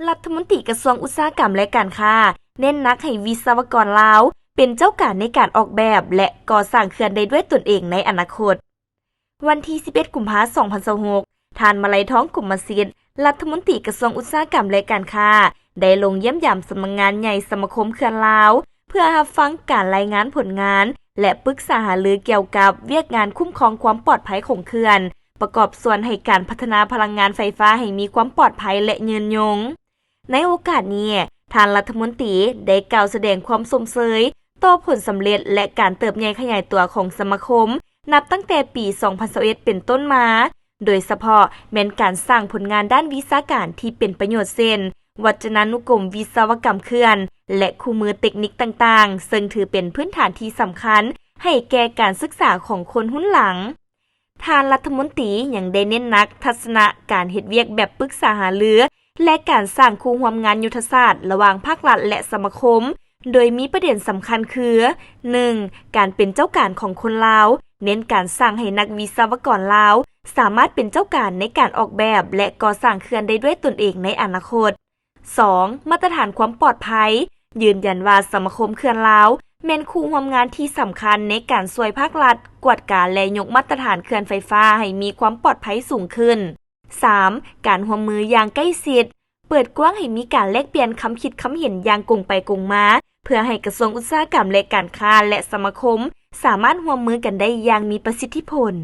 ລັດຖະມົນຕີກະຊວງອຸດສາຫະກຳ ແລະ ການຄ້າ ເນັ້ນໜັກໃຫ້ວິສະວະກອນລາວ ເປັນເຈົ້າການໃນການອອກແບບ ແລະ ກໍ່ສ້າງເຂື່ອນໄດ້ດ້ວຍຕົນເອງໃນອະນາຄົດ. ວັນທີສິບເອັດ ກຸມພາ ສອງພັນຊາວຫົກ ທ່ານ ມະໄລທອງ ກົມມະສິດ ລັດຖະມົນຕີກະຊວງອຸດສາຫະກຳ ແລະ ການຄ້າ ໄດ້ລົງຢ້ຽມຢາມສຳນັກງານໃຫຍ່ສະມາຄົມເຂື່ອນລາວ ເພື່ອຮັບຟັງການລາຍງານຜົນງານ ແລະ ປຶກສາຫາລືກ່ຽວກັບວຽກງານຄຸ້ມຄອງຄວາມປອດໄພຂອງເຂື່ອນ ປະກອບສ່ວນໃຫ້ການພັດທະນາພະລັງງານໄຟຟ້າໃຫ້ມີຄວາມປອດໄພ ແລະ ຍືນຍົງ. ໃນໂອກາດນີ້, ທ່ານລັດຖະມົນຕີໄດ້ກ່າວສະແດງຄວາມຊົມເຊີຍຕໍ່ຜົນສຳເລັດ ແລະ ການເຕີບໃຫຍ່ຂະຫຍາຍຕົວຂອງສະມາຄົມ ນັບຕັ້ງແຕ່ປີສອງພັນຊາວເອັດເປັນຕົ້ນມາ, ໂດຍສະເພາະແມ່ນການສ້າງຜົນງານດ້ານວິຊາການທີ່ເປັນປະໂຫຍດ ເຊັ່ນ ວັດຈະນານຸກົມວິສະວະກຳເຂື່ອນ ແລະ ຄູ່ມືເຕັກນິກຕ່າງໆ, ເຊິ່ງຖືເປັນພື້ນຖານທີ່ສຳຄັນໃຫ້ແກ່ການສຶກສາຂອງຄົນຮຸ່ນຫຼັງ. ທ່ານລັດຖະມົນຕີຍັງໄດ້ເນັ້ນໜັກທັດສະນະການເຮັດວຽກແບບປຶກສາຫາລື ແລະ ການສ້າງຄູ່ຮ່ວມງານຍຸດທະສາດລະຫວ່າງພາກລັດ ແລະ ສະມາຄົມ, ໂດຍມີປະເດັນສຳຄັນຄື ໜຶ່ງ ການເປັນເຈົ້າການຂອງຄົນລາວ, ເນັ້ນການສ້າງໃຫ້ນັກວິສະວະກອນລາວສາມາດເປັນເຈົ້າການໃນການອອກແບບ ແລະ ກໍ່ສ້າງເຂື່ອນໄດ້ດ້ວຍຕົນເອງໃນອະນາຄົດ. ສອງ ມາດຕະຖານຄວາມປອດໄພ, ຢືນຢັນວ່າສະມາຄົມເຂື່ອນລາວແມ່ນຄູ່ຮ່ວມງານທີ່ສຳຄັນໃນການຊ່ວຍພາກລັດກວດກາ ແລະ ຍົກມາດຕະຖານເຂື່ອນໄຟຟ້າໃຫ້ມີຄວາມປອດໄພສູງຂຶ້ນ. ສາມ ການຮ່ວມມືຢ່າງໃກ້ຊິດ, ເປີດກວ້າງໃຫ້ມີການແລກປ່ຽນຄຳຄິດຄຳເຫັນຢ່າງກົງໄປກົງມາ ເພື່ອໃຫ້ກະຊວງອຸດສາຫະກຳ ແລະ ການຄ້າ ແລະ ສະມາຄົມ ສາມາດຮ່ວມມືກັນໄດ້ຢ່າງມີປະສິດທິຜົນ.